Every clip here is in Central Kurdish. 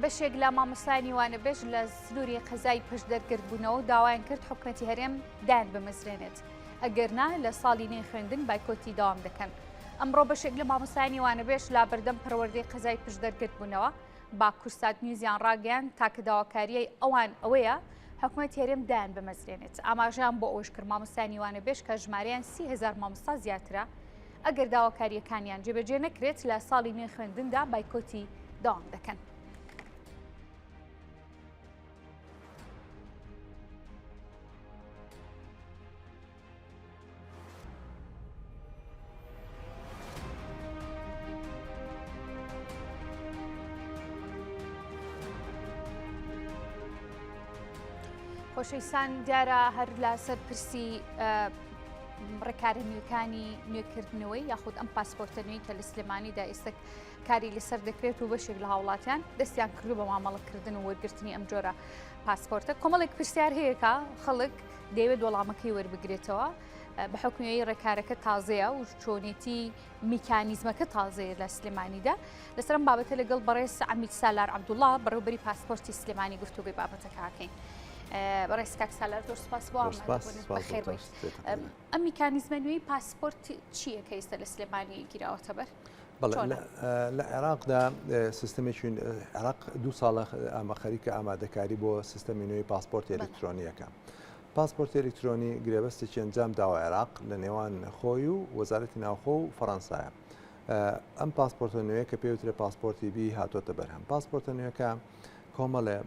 بەشێک لە مامۆستایانی وانەبێژ لە سنووری قەزای پشدەر گردبوونەوە و داوایان کرد حکومەتی هەرێم دایان بمەزرێنێت ئەگەر نا لە ساڵی نوێی خوێندن بایکۆتی دەوام دەکەن. ئەمڕۆ بەشێک لە مامۆستایانی وانەبێژ لە بەردەم پەروەردەی قەزای پشدەر گردبوونەوە بە کوردسات نیوزیان ڕاگەیاند تاکە داواکاریی ئەوان ئەوەیە حکومەتی هەرێم دایان بمەزرێنێت. ئاماژەیان بۆ ئەوەش کرد مامۆستایانی وانەبێژ کە ژمارەیان 30هزار مامۆستا زیاترە ئەگەر داواکارییەکانیان جێبەجێ نەکرێت لە ساڵی نوێی خوێندندا بایکۆتی دەوام دەکەن. خۆشەویستان دیارە هەر لەسەر پرسی ڕێکارە نوێکانی نوێکردنەوەی یاخود ئەم پاسپۆرتە نوێی کە لە سلێمانیدا ئێستا کاری لەسەر دەکرێت و بەشێک لە هاوڵاتیان دەستیان کردو بە مامەڵەکردن و وەرگرتنی ئەم جۆرە پاسپۆرتە کۆمەڵێک پرسیار هەیەکە خەڵک دەیەوێت وەڵامەکەی وەربگرێتەوە بە حکومی ڕێکارەکە تازەیە و چۆنێتی میکانیزمەکە تازەیە لە سلێمانیدا لەسەر ئەم بابەتە لەگەڵ بەڕێز عەمید سالار عەبدوڵا بەڕێوبەری پاسپۆرتی سلێمانی گفتوگۆی بابەتەکەکەین. بەڕێز کاک سالار زۆر سپاس بۆ بەخێر بێیت. ئەم میکانیزمە نوێی پاسپۆرت چییە کە ئێستا لە سلێمانی گیراوەتە بەر؟ لە عێراقدا سیستمێکی عێراق دوو ساڵە ئامە خەریکە ئامادەکاری بۆ سیستەمی نوێی پاسپۆرتی ئەلکترۆنیەکە. پاسپۆرتی ئەلکترۆنی گرێبەستێکی ئەنجام داوە عێراق لە نێوان خۆی و وەزارەتی ناوخۆ و فەڕەنسایە. ئەم پاسپۆرتە نوێیە کە پێوترێ پاسپۆرتی بی هاتۆتە بەرهەم. پاسپۆرتە نوێکە کۆمەڵێ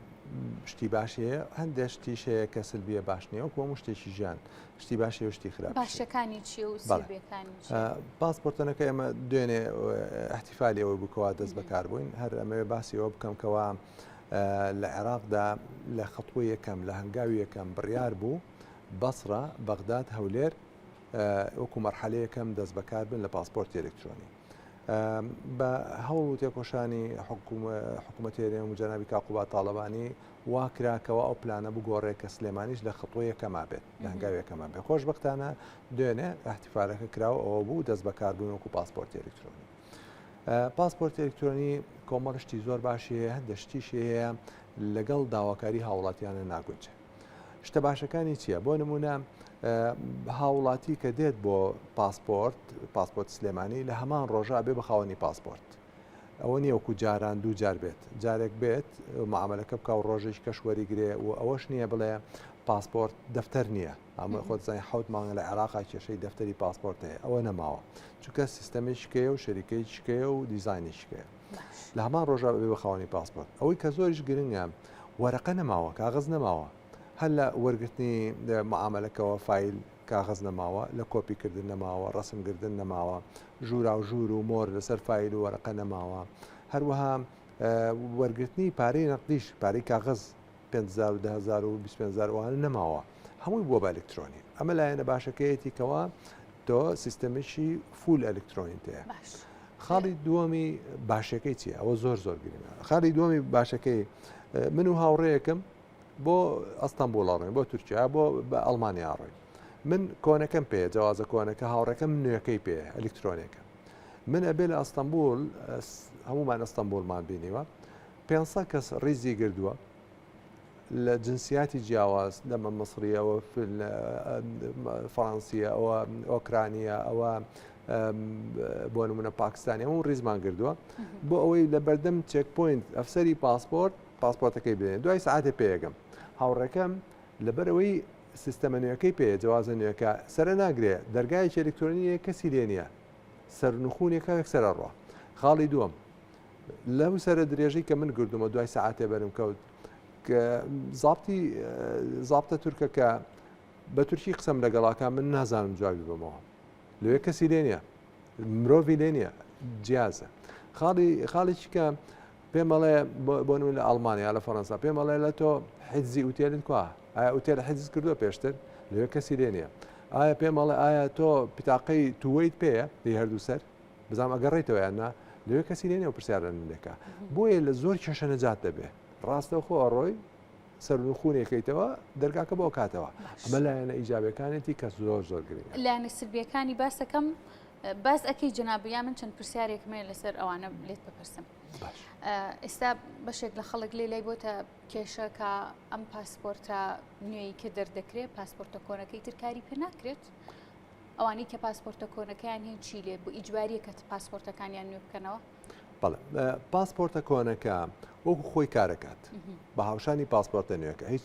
شتی باشی هەیە هەندێک شتیش هەیە کە سلبیە باش نییە وەکو هەموو شتێکی ژیان شتی باشی و شتی خراپ باشەکانی چی و سلبیەکانی چی؟ پاسپۆرتەکە ئێمە دوێنێ احتیفالی ئەوەی بوو کەوا دەست بەکار بووین هەر ئەمەوێ باسی ئەوە بکەم کەوا لە عێراقدا لە خەتووی یەکەم لە هەنگاوی یەکەم بڕیار بوو بەسڕە بەغداد هەولێر وەکو مەرحەلە یەکەم دەست بەکار بن لە پاسپۆرتی ئەلکترۆنی. بە هەوڵ و تێکۆشانی حکوومەتی هەرێم و جەنابی کاک قوباد تاڵەبانی وا کرا کەوا ئەو پلانە بگۆڕێ کە سلێمانیش لە خەتووی یەکەما بێت لە هەنگاوی یەکەما بێت خۆشبەختانە دوێنێ احتیفالەکە کرا و ئەوە بوو دەست بەکاربوون وەکو پاسپۆرتی ئەلکترۆنی. پاسپۆرتی ئەلکترۆنی کۆمەڵ شتی زۆر باشی هەیە هەندێک شتیشی هەیە لەگەڵ داواکاری هاوڵاتیانە ناگونجێ. شتە باشەکانی چییە؟ بۆ نمونە هاوڵاتی کە دێت بۆ پاسپۆرت پاسپۆرت سلێمانی لە هەمان ڕۆژە بێ بە خاوەنی پاسپۆرت ئەوە نییە وەکو جاران دوو جار بێت جارێک بێت معاملەکە بکە و ڕۆژێک کەش وەریگرێ و ئەوەش نییە بڵێ پاسپۆرت دەفتەر نییە ئەمە خۆت زانانی حوت مانگە لە عێراقا کێشەی دەفتەری پاسپۆرت هەیە ئەوە نەماوە چونکە سیستەمێکیکەیە و شەریکەیەکیکەیە و دیزانێکیکەیە لە هەمان ڕۆژا ببێ بە خاوەنی پاسپۆرت. ئەوەی کە زۆریش گرنگە وەرەقە نەماوە، کاغەز نەماوە. هەر لە وەرگرتنی معامەلەکەوە فایل کاغەز نەماوە، لە کۆپی کردن نەماوە، ڕەسم گردن نەماوە، ژووراوژوور و مۆر لەسەر فایل و وەرەقە نەماوە. هەروەها وەرگرتنی پارەی نەقدیش، پارەی کاغەز 5000 و 10000 و 25000 ئەوانە نەماوە. هەمووی بووە بە ئەلکترۆنی. ئەمە لایەنە باشەکەیەتی کەوا تۆ سیستەمێکی full ئەلکترۆنیت هەیە. خاڵی دووەمی باشەکەی چییە ئەوە زۆر زۆر گرنگە خاڵی دووەمی باشەکەی من و هاوڕێیەکم بۆ ئەستەمبول ئەڕۆین بۆ تورکیا بۆ بە ئەڵمانیا ئەڕۆین من کۆنەکەم پێ جوازە کۆنەکە هاوڕێکەم نوێەکەی پێ ئەلکترۆنێکە من ئەبێ لە ئەستەمبول هەمومان ئەستەمبولمان بینیوە 500 کەس ڕیزی گردووە لە جنسیاتی جیاواز لەمە مصریە ئەوە فەڕەنسیە ئەوە ئۆکرانیە ئەوە بۆ نمونە پاکستانی هەموو ڕیزمان گردووە بۆ ئەوەی لە بەردەم checkpoint ئەفسەری پاسپۆرت پاسپۆرتەکەی بێنێ دوای سعاتێ پێیەگەم هاوڕێکەم لەبەرەوەی سیستەمە نوێەکەی پێ جوازە نوێەکە سەر ناگرێ دەرگایەکی ئەلکترۆنیە کەسی لێ نییە سەرنخونێکە یەکسەرە ڕۆ خاڵی دووەم لەو سەرە درێژەی کە من گردومە دوای سەعاتێ بەرم کەوت کە زابتی زابتە تورکەکە بە تورکی قسەم لەگەڵاکە من نازانم جوابی بەمەوە لەوێ کەسی لێ نییە مرۆڤی لێ نییە جیازە خاڵی خاڵێکی کە پێمەڵێ بۆ نمونە لە ئەڵمانیا لە فەڕەنسا پێمەڵێ لە تۆ حیزی ئوتێلت کوا ئایا ئوتێل حیز کردووە پێشتر لەوێ کەسی لێ نییە ئایا پێمەڵێ ئایا تۆ پتاقەی تووەیت پێیە هی هەردوو سەر بزانم ئەگەڕێیتەوە یان نا لەوێ کەسی لێ نیە و پرسیارە لێکا بۆیە لە زۆر کێشە نەجات دەبێ ڕاستەوخۆ ئەڕۆی سەرنخونێکەیتەوە دەرگاکە بۆ کاتەوە ئەمە لایەنە ئیجابەکانێتی کە زۆر زۆر گرنگە لایەنە سلبیەکانی باسەکەم. باس ئەکەی جەنابی یا من چەند پرسیارێکم هەیە لەسەر ئەوانە لێت بپرسم. ئێستا بەشێک لە خەڵک لێ لای بۆتە کێشە کە ئەم پاسپۆرتە نوێی کە دەردەکرێت پاسپۆرتە کۆنەکەی تر کاری پێ ناکرێت ئەوانەی کە پاسپۆرتە کۆنەکەیان هەیە چی لێ بوو ئیجباریە کە پاسپۆرتەکانیان نوێ بکەنەوە؟ بەڵێ پاسپۆرتە کۆنەکە وەکو خۆی کارەکات بە هاوشانی پاسپۆرتە نوێەکە هیچ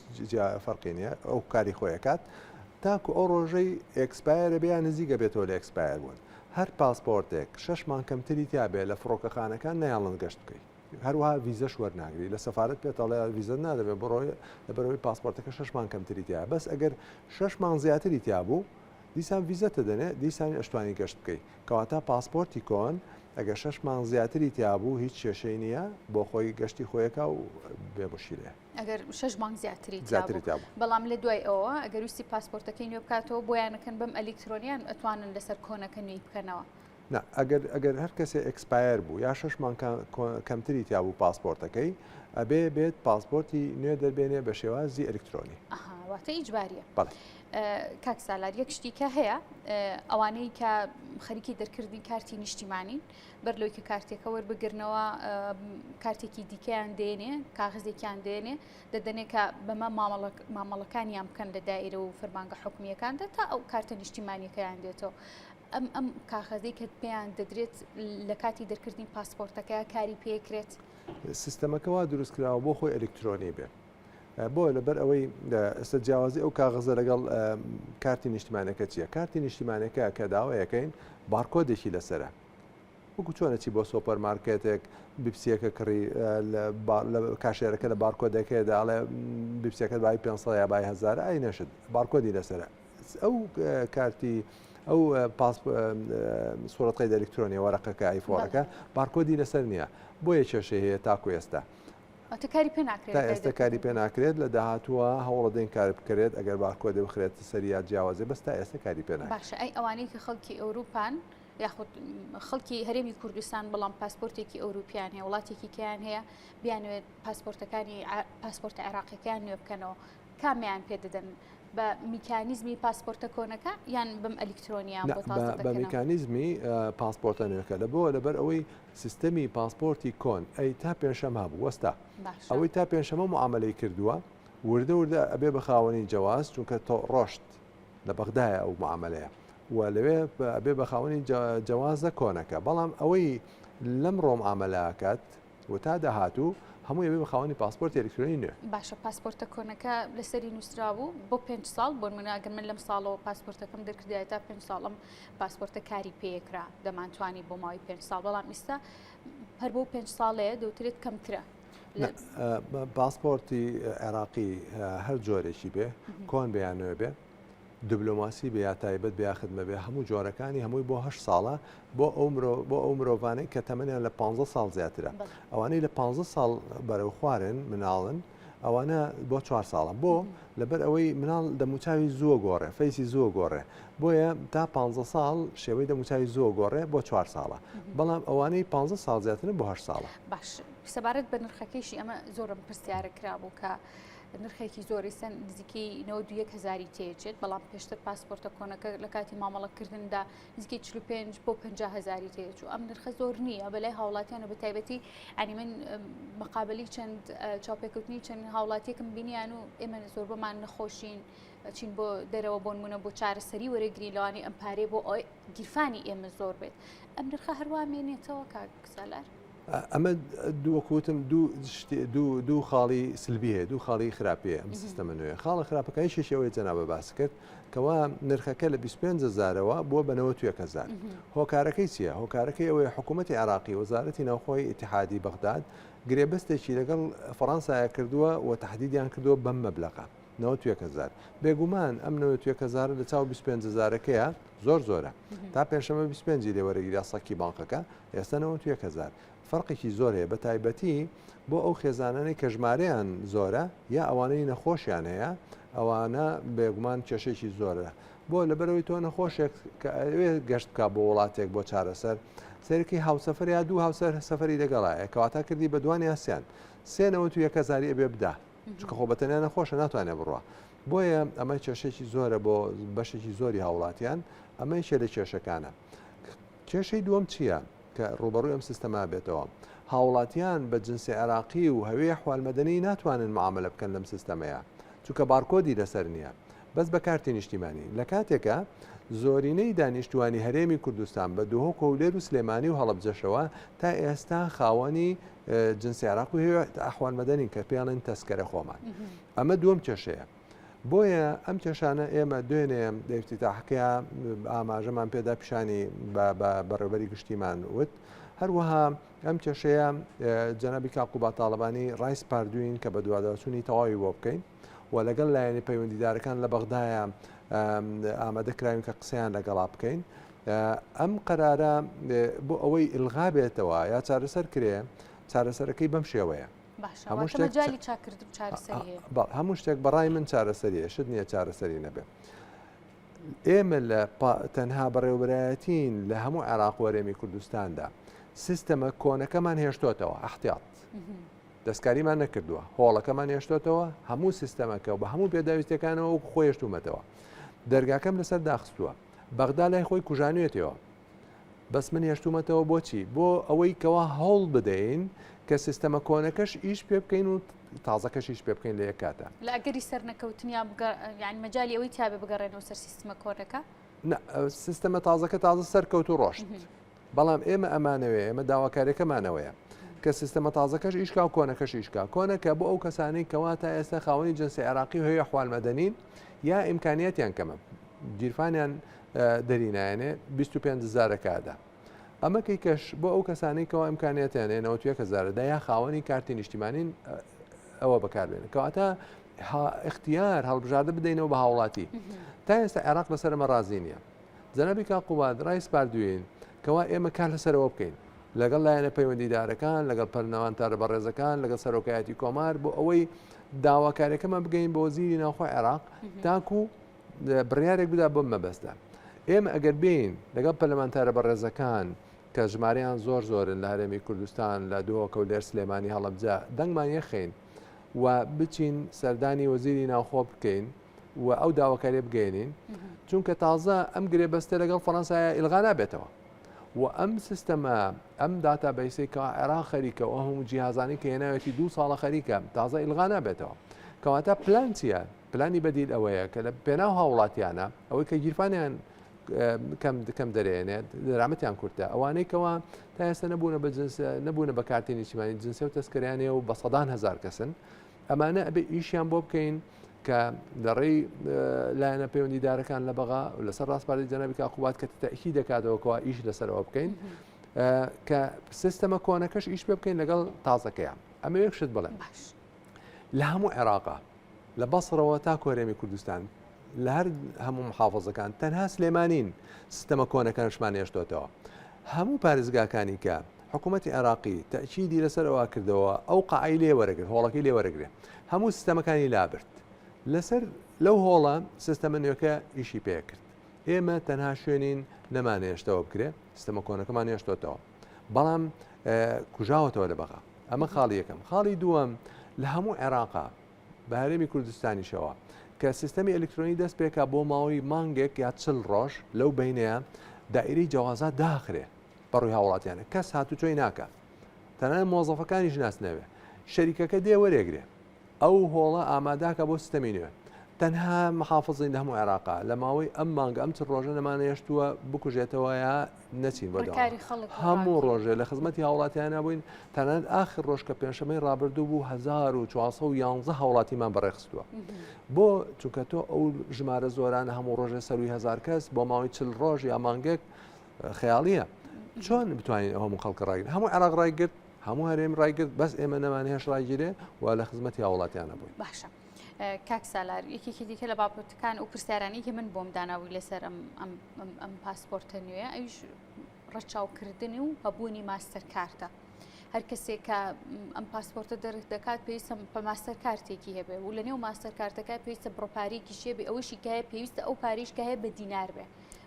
فەرقی نییە ئەو کاری خۆیەکات تاکو ئەو ڕۆژەی expire ە بێ نزیکە بێتەوە لە expire بوون هەر پاسپۆرتێک شەش مانگ کەمتری تیا بێ لە فڕۆکەخانەکان نایەڵن گەشت بکەی هەروەها ڤیزەش وەرناگری لە سەفارەت پێت ئەڵێ ڤیزەت نادەمێ بڕۆ لەبەرئەوەی پاسپۆرتەکە شەش مانگ کەمتری تیایە بەس ئەگەر شەش مانگ زیاتری تیا بوو دیسان ڤیزەت دەدەنێ دیسان ئەشتوانی گەشت بکەی کەواتە پاسپۆرتی کۆن ئەگەر شەش مانگ زیاتری تیا بوو هیچ کێشەی نییە بۆ خۆی گەشتی خۆیەکا و بێ مشکیلەیە. ئەگەر شەش مانگ زیاتری زیاتری تیا بوو بەڵام لە دوای ئەوە ئەگەر ویستی پاسپۆرتەکەی نوێ بکاتەوە بۆیانەکەن بەم ئەلیکترۆنیان ئەتوانن لەسەر کۆنەکە نوێی بکەنەوە. نا ئەگەر ئەگەر هەر کەسێ expire بوو یا شەش مانگ کەمتری تیا بوو پاسپۆرتەکەی ئەبێ بێت پاسپۆرتی نوێ دەربێنێ بە شێوازی ئەلیکترۆنی. ئەها واتە ئیجباریە. بەڵێ. کاک سالار یەک شتی کە هەیە ئەوانەی کە خەریکی دەرکردنی کارتی نیشتیمانین بەر لەوەی کە کارتێکە وەربگرنەوە کارتێکی دیکەیان دێنێ کاغزێکیان دێنێ دەدەنێ کە بەمە مامەڵەکانیان بکەن لە دایرە و فەرمانگە حکومیەکاندا تا ئەو کارتە نیشتیمانیەکەیان دێتەوە ئەم ئەم کاغەزەی کە پێیان دەدرێت لە کاتی دەرکردنی پاسپۆرتەکە کاری پێکرێت؟ سیستەمەکە وا دروست کراوە بۆ خۆی ئەلیکترۆنی بێ بۆ لەبەر ئەوەی ئێستا جیاوازی ئەو کاغەزە لەگەڵ کارتی نیشتمانەکە چییە کارتی نیشتیمانەکە کە داوایەکەین بارکۆدێکی لەسرە وەکو چۆن ئەچی بۆ سۆپەر مارکێتێک بیپسیەکە کڕی لە کاشێرەکە لە بارکۆدەکەیدا ئەڵێ بیپسیەکەت بای 500 یا بای 1000 ئەی نەشت بارکۆدی لەسرە ئەو کارتی ئەو پاس سوڕەت قەید ئەلکترۆنیە وەرەقەکە ئایفۆرەکە بارکۆدی لەسەر نییە بۆیە کێشەی هەیە تاکو ئێستا کاری پێ ناکرێت تا ئێستا کاری پێ ناکرێت لە داهاتووە هەوڵەدەین کار بکرێت ئەگەر بارکۆدی بخرێت سەریا جیاوازێ بەس تا ئێستا کاری پێ ناکرێت باشە ئەی ئەوانەی کە خەڵکی ئەوروپان یاخود خەڵکی هەرێمی کوردستان بەڵام پاسپۆرتێکی ئەوروپیان هەیە وڵاتێکی کەیان هەیە بیانوێت پاسپۆرتەکانی پاسپۆرتە عێراقیەکەیان نوێ بکەنەوە کامیان پێ دەدەن بە میکانیزمی پاسپۆرتە کۆنەکە یان بەم ئەلیکترۆنیان بۆ تازە بە میکانیزمی پاسپۆرتە نوێکە لە بۆ لەبەر ئەوەی سیستەمی پاسپۆرتی کۆن ئەی تا پێنجشەم هەبوو وەستا ئەوەی تا پێنجشەمە معاملەی کردووە وردە وردە ئەبێ بە خاوەنی جەواز چونکە تۆ ڕۆشت لە بەغدایە ئەو معاملەیە و لەوێ ئەبێ بە خاوەنی جەوازە کۆنەکە بەڵام ئەوەی لەم ڕۆم ئامەلاکات و تا داهاتوو هەمووی ئەبێ بە خاوەنی پاسپۆرتی ئەلیکترۆنی نوێ. باشە پاسپۆرتە کۆنەکە لەسەری نووسرابوو بۆ پێنج ساڵ بۆ نمونە ئەگەر من لەم ساڵەوە پاسپۆرتەکەم دەرکردایە تا پێنج ساڵم پاسپۆرتە کاری پێکرا دەمانتوانی بۆ ماوەی پێنج ساڵ بەڵام ئیستا هەر بۆ پێنج ساڵەیە دەوترێت کەمترە. پاسپۆرتی عێراقی هەر جۆرێکی بێ کۆن بێ یان نوێ بێ دبلۆماسی بێ یا تایبەت بێ یا خدمە بێ هەموو جۆرەکانی هەمووی بۆ هەشت ساڵە بۆ ئەو مرۆ بۆ ئەو مرۆڤانەی کە تەمەنیان لە 15 ساڵ زیاترە ئەوانەی لە 15 ساڵ بەرەو خوارن مناڵن ئەوانە بۆ چوار ساڵە بۆ لەبەر ئەوەی مناڵ دەموچاوی زووە گۆڕێ face ی زووە گۆڕێ بۆیە تا 15 ساڵ شێوەی دەموچاوی زووە گۆڕێ بۆ چوار ساڵە بەڵام ئەوانەی 15 ساڵ زیاترن بۆ هەشت ساڵە باش سەبارەت بە نرخەکەیشی ئەمە زۆرم پرسیارە کرابوو کە نرخێکی زۆری سەند نزیکەی 91 هەزاری تێچێت بەڵام پێشتر پاسپۆرتە کۆنەکە لە کاتی مامەڵەکردندا نزیکەی 45 بۆ 50 هەزاری تێچوو ئەم نرخە زۆر نییە بەلای هاوڵاتیان و بەتایبەتی ئەنی من مقابلی چەند چاوپێکەوتنی چەند هاوڵاتیەکم بینیان و ئێمە زۆربەمان نەخۆشین چین بۆ دەرەوە بۆنمونە بۆ چارەسەری وەرەگرین لەوانی ئەم پارێ بۆ گیرفانی ئێمە زۆر بێت ئەم نرخە هەروا مێنێتەوە کاک سالار. ئەمە وەکو وتم دوو خاڵی سلبی هەیە دوو خاڵی خراپی هەیە ئەم سیستەمە نوێ خاڵە خراپەکە یەکێکی ئەوەیە جەنابە باس کرد کەوا نرخەکە لە 25 هەزارەوە بووە بە 91 هەزار هۆکارەکەی چییە هۆکارەکەی ئەوەیە حکوومەتی عێراقی وەزارەتی ناوخۆی ئیتیحادی بەغداد گرێبەستێکی لەگەڵ فەڕەنسایە کردووە و تەحدیدیان کردووە بەم مەبلەغە 91 هەزار بێگومان ئەم 91 هەزارە لە چاو 25 هەزارەکەیە زۆر زۆرە تا پێنجشەممە 25 لێ وەرەگیرا سەکی بانقەکە ئێستا 91 هەزار فەرقێکی زۆر هەیە بەتایبەتی بۆ ئەو خێزانانەی کە ژمارەیان زۆرە یا ئەوانەی نەخۆشیان هەیە ئەوانە بێگومان کێشێکی زۆرە بۆ لەبەرەوەی تۆ نەخۆشێک کە ئەوێ گەشت بکە بۆ وڵاتێک بۆ چارەسەر سەرکی هاوسەفەر یا دوو هاوسەر سەفەری لەگەڵایە کەواتە کردی بە دوان یاسیان سێ 91 هەزاری ئەبێ بدا چونکە خۆ بەتەنیا نەخۆشە ناتوانێت بڕوا بۆیە ئەمە کێشێکی زۆرە بۆ بەشێکی زۆری هاوڵاتیان ئەمە یەکێ لە کێشەکانە. کێشەی دووەم چییە کە ڕووبەڕووی ئەم سیستەمە بێتەوە؟ هاوڵاتیان بە جنسی عێراقی و هەوێ احوال مەدەنی ناتوانن معامەلە بکەن لەم سیستەمەیا چونکە بارکۆدی لەسەر نییە بەس بە کارتی نیشتیمانی لە کاتێکا زۆرینەی دانیشتوانی هەرێمی کوردستان بە دهۆک و هەولێر و سلێمانی و هەڵەبجەشەوە تا ئێستا خاوەنی جنسی عێراق و هەوێ احوال مەدەنین کە پێڵێن تەسکەرە خۆمان ئەمە دووەم کێشەیە. بۆیە ئەم کێشانە ئێمە دوێنێ لە ئیفتیتاحەکەیا ئاماژەمان پێدا پیشانی بە بەڕێوبەری گشتیمان وت هەروەها ئەم کێشەیە جەنابی کاک قوباد تاڵەبانی ڕایسپاردوین کە بەدواداچوونی تەواوی بۆ بکەین و لەگەڵ لایەنی پەیوەندیدارەکان لە بەغدایە ئامادە کراوین کە قسەیان لەگەڵا بکەین ئەم قەرارە بۆ ئەوەی ئیلغا بێتەوە یا چارەسەر کرێ چارەسەرەکەی بەم شێوەیە باشە هەموو شتێک مەجالی چاکردن و چارەسەری هەیە. بەڵێ هەموو شتێک بەڕای من چارەسەریە شت نییە چارەسەری نەبێ ئێمە لە تەنها بەڕێوبەرایەتین لە هەموو عێراق و هەرێمی کوردستاندا سیستەمە کۆنەکەمان هێشتۆتەوە احتیاط دەستکاریمان نەکردووە هۆڵەکەمان هێشتۆتەوە هەموو سیستەمەکە و بە هەموو پێداویستەکانەوە وەکو خۆی هێشتوومەتەوە دەرگاکەم لەسەر داخستووە بەغدا لای خۆی کوژانوێتەوە بەس من هێشتومەتەوە بۆچی؟ بۆ ئەوەی کەوا هەوڵ بدەین کە سیستەمە کۆنەکەش ئیش پێ بکەین و تازەکەش ئیش پێ بکەین لە یەک کاتا. لە ئەگەری سەرنەکەوتنیا یانی مەجالی ئەوەی تیابێ بگەڕێنەوە سەر سیستمە کۆنەکە؟ نا سیستەمە تازەکە تازە سەرکەوت و ڕۆشت بەڵام ئێمە ئەمانەوێ ئێمە داواکاریەکەمان ئەوەیە کە سیستەمە تازەکەش ئیش کا و کۆنەکەش ئیش کا کۆنەکە بۆ ئەو کەسانەی کەوا تا ئێستا خاوەنی جنسی عێراقی و هەیە احوال مەدەنین یا ئیمکانیەتیان کەمە گیرفانیان دەری نایەنێ 25 هزارەکە ئەدا ئەمە کەی کەش بۆ ئەو کەسانەی کەوا ئیمکانیەتیان هەیە 91 هزارەدا یا خاوەنی کارتی نیشتیمانین ئەوە بەکاربێنن کەواتە اختیار هەڵبژاردە بدەینەوە بە هاوڵاتی تا ئێستا عێراق لەسەر ئەمە ڕازی نییە جەنابی کاک قوباد ڕای سپاردوین کەوا ئێمە کار لەسەرەوە بکەین لەگەڵ لایەنە پەیوەندیدارەکان لەگەڵ پەرلەمانتارە بەڕێزەکان لەگەڵ سەرۆکایەتی کۆمار بۆ ئەوەی داواکاریەکەمان بگەین بە وەزیری ناوخۆی عێراق تاکو بڕیارێک بدا بۆم مەبەستە ئێمە ئەگەر بین لەگەڵ پەرلەمانتارە بەڕێزەکان کە ژمارەیان زۆر زۆرن لە هەرێمی کوردستان لە دهۆکە و لێر سلێمانی هەڵەبجە دەنگمان یەخین و بچین سەردانی وەزیری ناوخۆ بکەین و ئەو داواکاریە بگەێنین چونکە تازە ئەم گرێبەستە لەگەڵ فەڕەنسایە ئیلغا نابێتەوە و ئەم سیستەمە ئەم داتا بەیسەی کە عێراق خەریکە و هەموو جیهازانی کە هێناوێتی دوو ساڵە خەریکە تازە ئیلغا نابێتەوە کەواتە پلان چییە؟ پلانی بەدیل ئەوەیە کە لە پێناو هاوڵاتیانە ئەوەی کە گیرفانیان کەم کەم دەرێنێت دەرامەتیان کورتە ئەوانەی کەوا تا ئێستا نەبوونە بە جنس نەبوونە بە کارتی نیشتیمانی جنسە و تەسکەریانەیە و بە سەدان هەزار کەسن ئەمانە ئەبێ ئیشیان بۆ بکەین کە لە ڕێی لایەنە پەیوەندیدارەکان لە بەغا لەسەر ڕاسپاردەی جەنابی کاک قوباد کە تەئکید دەکاتەوە کەوا ئیش لەسەرەوە بکەین کە سیستەمە کۆنەکەش ئیش پێ بکەین لەگەڵ تازەکەیان ئەمە یەک شت بڵێم باش لە هەموو عێراقا لە بەسڕەوە تا کۆرێمی کوردستان لە هەر هەموو محافظەکان تەنها سلێمانین سیستەمە کۆنەکانشمان هێشتۆتەوە هەموو پارێزگاکانی کە حکوومەتی عێراقی تەئکیدی لەسەر ئەوە کردەوە ئەو قاعەی لێ وەرەگرت، هۆڵەکەی لێ وەرەگرێ، هەموو سیستەمەکانی لابرد. لەسەر لەو هۆڵە سیستەمە نوێکە ئیشی پێ کرد. ئێمە تەنها شوێنین نەمانهێشتەوە بکرێ، سیستەمە کۆنەکەمان هێشتۆتەوە. بەڵام کوژاوەتەوە لە بەغا. ئەمە خاڵی یەکەم. خاڵی دووەم لە هەموو عێراقا بە هەرێمی کوردستانیشەوە کە سیستەمی ئەلکترۆنی دەست پێکا بۆ ماوەی مانگێک یا چل ڕۆژ لەو بەینەیە دائیرەی جەوازات داخرێ. بەڕووی هاوڵاتیانە کەس هاتوچۆی ناکا تەنانەت مۆزەفەکانیش ناسنەوێ شەریکەکە دێ وەرێگرێ ئەو هۆڵە ئاماداکە بۆ سیستەمی نوێ تەنها محافظین لە هەموو عێراقا لە ماوەی ئەم مانگە ئەم چ ڕۆژە نەمانەیەشتووە بکوژێتەوە یا نەچین بۆ هەموو ڕۆژێ لە خزمەتی هاوڵاتیانە بووین تەنانەت ئاخر ڕۆژ کە پێنجشەمەی ڕابردوو بوو 1411 هاوڵاتیمان بەڕێخستووە بۆ چونکە تۆ ئەو ژمارە زۆرانە هەموو ڕۆژێ سەروی هزار کەس بۆ ماوەی چل ڕۆژ یا مانگێک خەیاڵیە چۆن بتوانین ئەو هەموو خەڵکە ڕاگرین هەموو عێراق ڕایگرت هەموو هەرێم ڕایگرت بەس ئێمە نەمان هێش ڕاگیرێ و لە خزمەتی هاوڵاتیانە بووین باشە کاک سالار یەکێکی دیکە لە بابەتەکان و پرسیارانی کە من بۆم داناوی لەسەر ئەم ئەم پاسپۆرتە نوێ ئەویش ڕەچاوکردنی و هەبوونی ماستەر کارتە هەر کەسێک کە ئەم پاسپۆرتە دەرک دەکات پێویستە بە ماستەر کارتێکی هەبێ و لە نێو ماستەر کارتەکە پێویستە بڕپارێکی شێ بێ ئەوەشی کە هەیە پێویستە ئەو پاریش کە هەیە بە دینار بێ.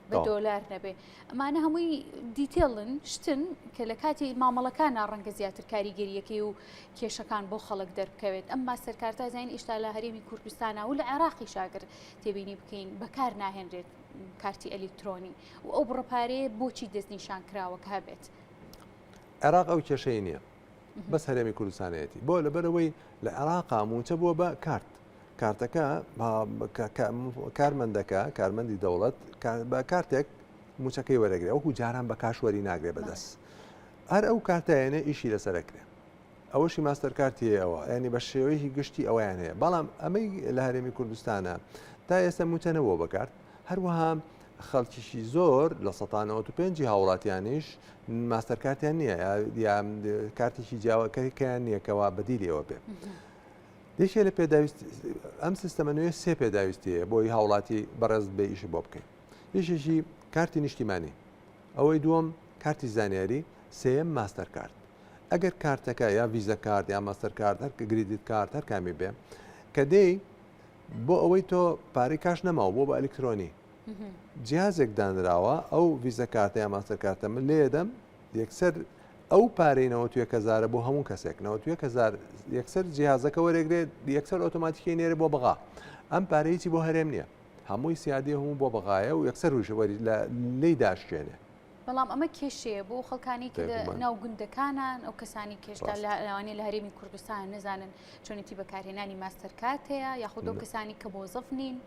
بە دۆلار نەبێ ئەمانە هەمووی detail ن شتن کە لە کاتی مامەڵەکانە ڕەنگە زیاتر کاریگەریەکەی و کێشەکان بۆ خەڵک دەربکەوێت ئەم ماستەر کارتە زین ئیشتا لە هەرێمی کوردستانە و لە عێراقی شاگر تێبینی بکەین بەکار ناهێنرێت کارتی ئەلیکترۆنی و ئەو بڕە پارەیە بۆچی دەستنیشان کراوە کە هەبێت؟ عێراق ئەو کێشەی نییە بەس هەرێمی کوردستانەتی بۆ لەبەرەوەی لە عێراقا موچە بووە بە کارت کارتەکە کارمەندەکە کارمەندی دەوڵەت بە کارتێک موچەکەی وەرەگرێ وەکو جاران بە کاش وەری ناگرێ بەدەست هەر ئەو کارتایەنە ئیشی لەسەرەکرێ ئەوەشی ماستەر کارتی هەیە ئەوە یانی بە شێوەیەکی گشتی ئەوەیان هەیە بەڵام ئەمەی لە هەرێمی کوردستانە تا ئێستا موچە نەبووە بەکارت هەروەها خەڵکیشی زۆر لە 95 هاوڵاتیانیش ماستەر کارتیان نییە یا کارتێکی جیاوەکەیان نییە کەوا بەدیلی ئەوە بێ. یەکێ لە پێداویست ئەم سیستەمە نوێ سێ پێداویستی هەیە بۆی هاوڵاتی بەڕێز بێ ئیشی بۆ بکەین یەکێکی کارتی نیشتیمانی ئەوەی دووەم کارتی زانیاری سێیەم ماستەر کارت ئەگەر کارتەکە یا ڤیزە کارت یا ماستەر کارت هەر credit card هەر کامی بێ کە دێی بۆ ئەوەی تۆ پارەی cash نەماوە بۆ بە ئەلکترۆنی جیازێک دانراوە ئەو ڤیزە کارتە یا ماستەر کارتە من لێدەم یەکسەر ئەو پارەی 91 هزارە بۆ هەموو کەسێک 91 هزار یەکسەر جیازەکە وەرەگرێت یەکسەر ئۆتۆماتیکی نێرە بۆ بەغا ئەم پارەیەکی بۆ هەرێم نییە هەمووی سیادی هەموو بۆ بەغایە و یەکسەر وشەوەری لێی داشکێنێ. بەڵام ئەمە کێشەیە بۆ خەڵکانی کە لە ناو گوندەکانان ئەو کەسانی کێشتا لەوانەیە لە هەرێمی کوردستان نەزانن چۆنێتی بەکارهێنانی ماستەرکارت هەیە یاخود ئەو کەسانی کە مۆزەف نین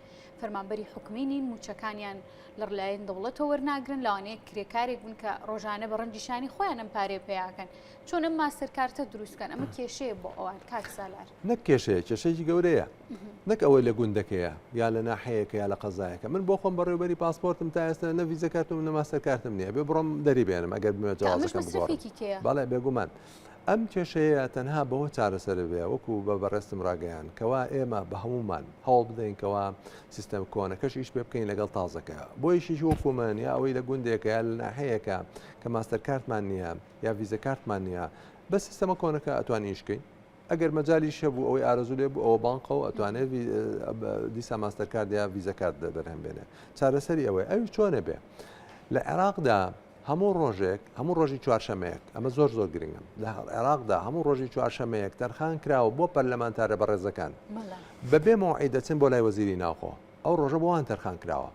فەرمانبەری حکومی نین موچەکانیان لە لایەن دەوڵەتەوە وەرناگرن لەوانەیە کرێکارێک بوون کە ڕۆژانە بە ڕەنجی شانی خۆیان ئەم پارەیە پەیاکەن چۆن ئەم ماستەر کارتە دروست بکەن ئەمە کێشەیە بۆ ئەوان کاک سالار. نەک کێشەیە کێشەیەکی گەورەیە نەک ئەوەی لە گوندەکەیە یا لە ناحەیەکە یا لە قەزایەکە من بۆ خۆم بەڕێوبەری پاسپۆرتم تا ئێستا نە ڤیزە کارتم و نە ماستەر کارتم نییە بێ بڕۆم دەری بێنم ئەگەر بمەوێت جەوازەکەم بگۆڕم بەڵێ بێگومان ئەم کێشەیە تەنها بەوە چارەسەر بێ وەکو بە بەڕێزتم ڕاگەیان کەوا ئێمە بە هەمومان هەوڵ بدەین کەوا سیستەم کۆنەکەش ئیش پێ بکەین لەگەڵ تازەکە بۆ یشیش وەکو من یا ئەوەی لە گوندێکە یا لە ناحەیەکە کە ماستەر کارتمان نییە یا ڤیزە کارتمان نییە بە سیستەمە کۆنەکە ئەتوانین ئیش کەین ئەگەر مەجالیش هەبوو ئەوەی ئارەزوو لێ بوو ئەوە بانقە و ئەتوانێت دیسا ماستەر کارت یا ڤیزە کارت بەرهەم بێنێ چارەسەری ئەوەیە ئەویش چۆنە بێ لە عێراقدا هەموو ڕۆژێک هەموو ڕۆژی چوارشەمەیەک ئەمە زۆر زۆر گرنگم لە عێراقدا هەموو ڕۆژی چوارشەمەیەک تەرخان کراوە بۆ پەرلەمانتارە بەڕێزەکان بەبێ مەوعید دەچن بۆ لای وەزیری ناوخۆ ئەو ڕۆژە بۆ وان تەرخان کراوە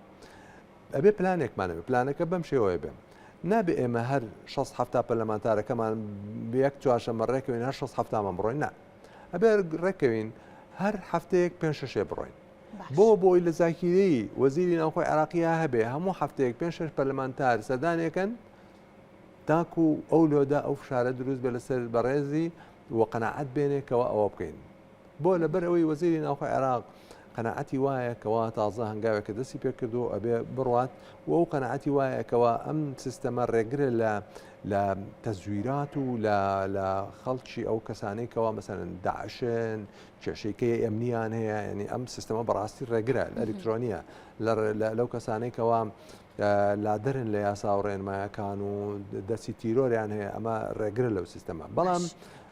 ئەبێ پلانێکمان هەبێ، پلانەکە بەم شێوەیە بێ، نابێ ئێمە هەر شەست حەفتا پەرلەمانتارەکەمان یەک چوارشەممە ڕێکەوین هەر شەست حەفتامان بڕۆین، نا ئەبێ ڕێکەوین هەر هەفتەیەک پێنج شەشێ بڕۆین. بۆ بۆی لە زاکیرەی وەزیری ناوخۆی عێراقییا هەبێ هەموو هەفتەیەک پێنج شەش پەرلەمانتار سەردانێکن تاکو ئەو لۆدە ئەو فشارە دروست بێ لەسەر بەڕێزی و قەناعەت بێنێ کەوا ئەوە بکەین. بۆ؟ لەبەر ئەوەی وەزیری ناوخۆی عێراق قەناعەتی وایە کەوا تازە هەنگاوێکە دەستی پێکردووە و ئەبێ بڕوات و ئەو قەناعەتی وایە کەوا ئەم سیستەمە ڕێگرە لە لە تەزویرات و لە لە خەڵکی ئەو کەسانەی کەوا مەسەلەن داعشن کێشەی کەی ئەمنیان هەیە یعنی ئەم سیستەمە بەڕاستی ڕێگرە ئەلیکترۆنیە لەو کەسانەی کەوا لادەرن لە یاسا و ڕێنمایەکان و دەستی تیرۆریان هەیە ئەمە ڕێگرە لەو سیستەمە بەڵام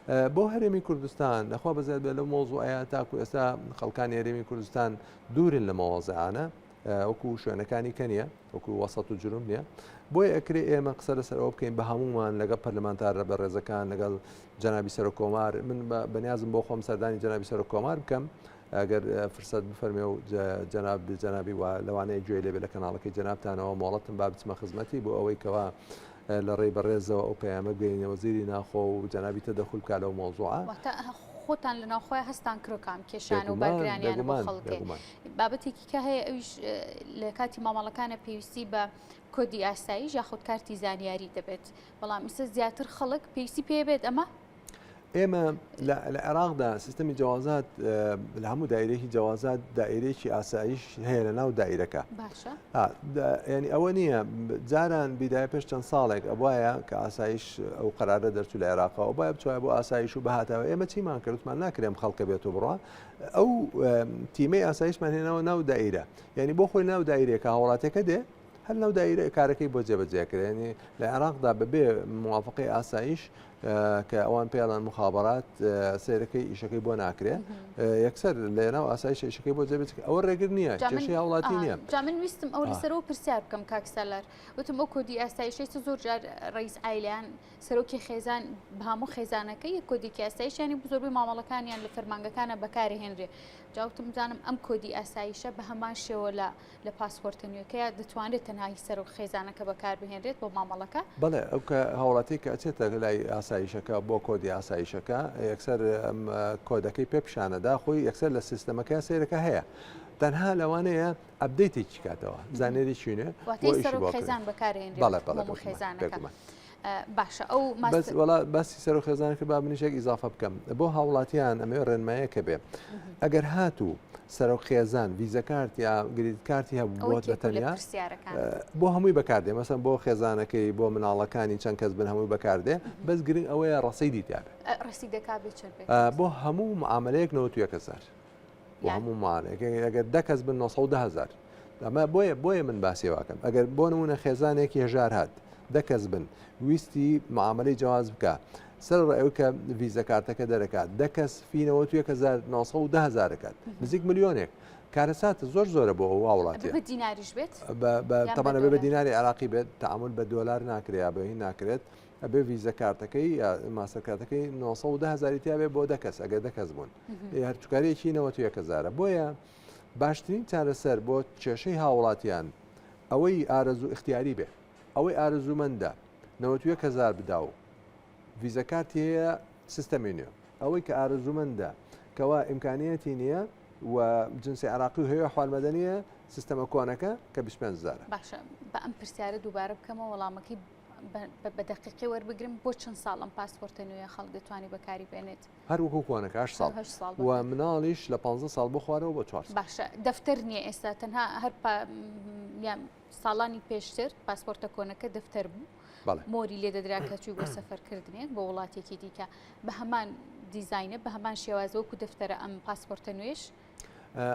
بۆ هەرێمی کوردستان لەخوا بەزیاد بێ لەو مۆزوعەیە تاکو ئێستا خەڵکانی هەرێمی کوردستان دوورن لە مەوازعانە وەکو شوێنەکانی کە نییە وەکو وەسەت و جروم نییە بۆیە ئەکرێ ئێمە قسە لەسەر ئەوە بکەین بە هەمومان لەگەڵ پەرلەمانتارە بەڕێزەکان لەگەڵ جەنابی سەرۆک کۆمار من بەنیازم بۆ خۆم سەردانی جەنابی سەرۆک کۆمار بکەم ئەگەر فرسەت بفەرمێ و جەناب جەنابی و لەوانەیە گوێ لێبێ لە کەناڵەکەی جەنابتانەوە مۆڵەتم با بچمە خزمەتی بۆ ئەوەی کەوا لە ڕێی بەڕێزەوە ئەو پەیامە بگەینە وەزیری ناخۆ و جەنابی تەدەخول بکا لەو مەوزوعە. واتە خۆتان لە ناوخۆی هەستان کرۆ کام کێشان و بارگرانیان بۆ خەڵکێ. بابەتێکی کە هەیە ئەویش لە کاتی مامەڵەکانە پێویستی بە کۆدی ئاسایش یاخود کارتی زانیاری دەبێت بەڵام ئیستا زیاتر خەڵک پێویستی پێ بێت ئەمە ئێمە لە عێراقدا سیستەمی جەوازات لە هەموو دایرێکی جەوازات دایرێکی ئاسایش هەیە لە ناو دایرەکە ینی ئەوە نییە جاران بیدای پێش چەند ساڵێک ئەوایە کە ئاسایش ئەو قرارە دەرچوو لە عێراقەوە باە بچوایە بۆ ئاسایش و بەهاتەوە ئێمە چیمان کردمان ناکرێم خەڵکە بێت و بڕە ئەو تیمەی ئاسایشمان هێناوە ناو دایرە یعنی بۆ خۆی ناو دایرێکە هاوڵاتەکە دێ هەر لەو دایرە کارەکەی بۆ جێبەجێ کرێ یعنی لە عێراقدا بەبێ موافقەی ئاسایش. کە ئەوان پێیان مخابرات سەیرەکەی ئیشەکەی بۆ ناکرێ یەکسەر لەناو ئاسایش ئیشەکەی بۆ جێبەجێ ئەوە ڕێگر نییە کێشەی هاوڵاتی نییە. جا من ویستم ئەو لەسەرەوە پرسیار بکەم کاک سالار وتم ئەو کۆدی ئاسایشەی چ زۆر جار ڕئیس عایلەیان سەرۆکی خێزان بە هەموو خێزانەکە یەک کۆدێکی ئاسایشیانی بۆ زۆربەی مامەڵەکانیان لە فەرمانگەکانە بەکارهێنرێ جا وتم بزانم ئەم کۆدی ئاسایشە بە هەمان شێوە لە لە پاسپۆرتە نوێکەیە دەتوانرێت تەنها هی سەرۆک خێزانەکە بەکاربهێنرێت بۆ مامەڵەکە؟ بەڵێ ئەو کە هاوڵاتی کە ئەچێتە لای ئاسایشەکە بۆ کۆدی ئاسایشەکە یەکسەر کۆدەکەی پێ پیشانەدا خۆی یەکسەر لە سیستەمەکە سەیرەکە هەیە تەنها لەوانەیە update ێکی کاتەوە زانێری چینێ واتەی سەرۆک خێزان بەکارهێنرێت بەڵێ بەڵێ خێزانەکە. باشە ئەو بەس وەڵا باسی سەرۆک خێزانەکە با منیش یەک ئیزافە بکەم بۆ هاوڵاتیان ئەمەوێ ڕێنمایەکە بێ ئەگەر هاتوو سەرۆک خێزان ڤیزە کارت یا گریدت کارتی هەبوو بۆ بە تەنیا بۆ هەمووی بەکاردێ مەسەن بۆ خێزانەکەی بۆ مناڵەکانی چەند کەس بن هەمووی بەکاردێ بەس گرنگ ئەوەیە ڕەسیدی تیا بێ بۆ هەموو معاملەیەک 91 هزار بۆ هەموو معاملەیەک ئەگەر دە کەس بن 910 هزار ئەمە بۆیە بۆیە من باسی واکەم ئەگەر بۆ نمونە خێزانێکی هەژار هات دە کەس بن ویستی معاملەی جواز بکە سەر ڕێ کە ڤیزە کارتەکە دەرەکات دە کەس فینەوە توێ 1910 هزارەکات نزیک ملیۆنێک کارەساتە زۆر زۆرە بۆ ئەو وڵاتی بە دیناریش بێت تەمانە بە دیناری عراقی بێت تعامل بە دۆلار ناکرێت بە هی ناکرێت ئەبێ ڤیزە کارتەکەی یا ماستەر کارتەکەی 910 هزاری تیا بێ بۆ دە کەس ئەگەر دە کەس بوون هەر چکارێکی 91 هزارە بۆیە باشترین چارەسەر بۆ کێشەی هاوڵاتیان ئەوەی ئارەزوو ئیختیاری بێ ئەوەی ئارەزوومەندە 91 هزار بدا و ڤیزە کارتی هەیە سیستەمی نوێ ئەوەی کە ئارەزوومەندە کەوا ئیمکانیەتی نییە و جنسی عراقی و هەیە حوال مەدەنیە سیستەمە کۆنەکە کە 25 هزارە. باشە بە ئەم پرسیارە دووبارە بکەمەوە وەڵامەکەی بە دەقیقی وەربگرم بۆ چەند ساڵ ئەم پاسپۆرتە نوێیە خەڵک دەتوانێت بەکاری بێنێت؟ هەر وەکو کۆنەکە هەشت ساڵ هەشت ساڵ و مناڵیش لە 15 ساڵ بۆ خوارەوە بۆ چوار ساڵ. باشە دەفتەر نییە ئێستا تەنها هەر یان ساڵانی پێشتر پاسپۆرتە کۆنەکە دەفتەر بوو بەڵێ. مۆری لێ دەدرا کە چووی بۆ سەفەرکردنێک بۆ وڵاتێکی دیکە بە هەمان دیزاینە بە هەمان شێواز وەکو دەفتەرە ئەم پاسپۆرتە نوێش؟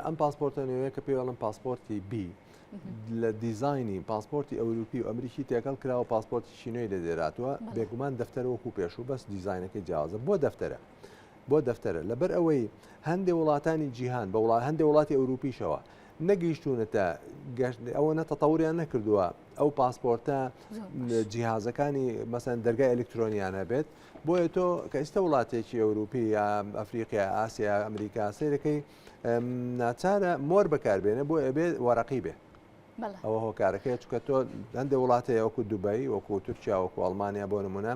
ئەم پاسپۆرتە نوێیە کە پێی ئەڵێن پاسپۆرتی بی لە دیزاینی پاسپۆرتی ئەوروپی و ئەمریکی تێکەڵ کراوە پاسپۆرتی چینۆی لێ دێراتوە بێگومان دەفتەر وەکو پێشوو بەس دیزاینەکەی جیاوازە بۆ دەفتەرە بۆ دەفتەرە لەبەر ئەوەی هەندێ وڵاتانی جیهان بە وڵات هەندێ وڵاتی ئەوروپیشەوە نەگەیشتونەتە ئەوە نە تەتەوریان نەکردووە ئەو پاسپۆرتە جیهازەکانی مەسەن دەرگای ئەلکترۆنیان هەبێت بۆیە تۆ کە ئیستا وڵاتێکی ئەوروپی یا ئەفریقیا ئاسیا ئەمریکا سەیرەکەی ناچارە مۆر بەکاربێنە بۆ ئەبێ وەرەقی بێ ئەوە هۆکارەکەی چکە تۆ هەندێک وڵاتەیە وەکو دوبی وەکو تورکیا وەکو ئەڵمانیا بۆ نمونە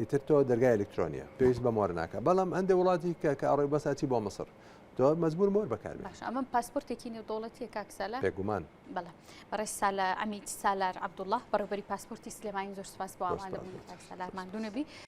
ئیتر تۆ دەرگای ئەلکترۆنیە پێویست بە مۆر ناکە بەڵام هەندێک وڵاتی کە کە ئەڕۆی بەساچی بۆ مسر تۆ مەجبور مۆر بەکاربێ باش ئەمە پاسپۆرتێکی نێودەوڵەتیە کاک سالار بێگومان بەڵێ بەڕێز سالار عەمید سالار عەبدوڵڵا بەڕێوبەری پاسپۆرتی سلێمانی زۆر سپاس بۆ ئامادەبوون کاک سالار ماندوو نەبی.